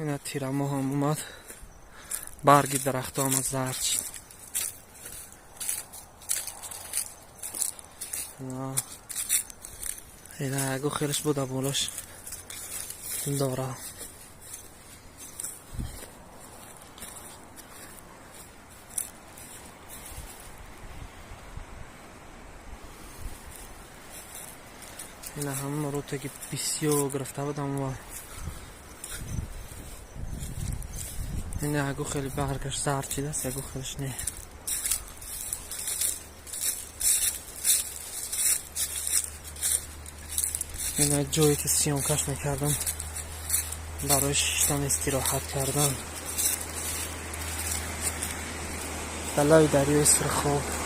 Ина тирамоҳ ҳам омад, барги дарахтҳо ҳама зард шид. Ина ягу хелаш буда, болош дора. Ина ҳама руте ки бисёр гирифта будам ва ина ягу хеле баргаш зард шидааст, ягу хелаш не. Ина ҷое ки съёмкаш мекардам барои шиштан, истироҳат кардан, далаи дарёи Сурхоб.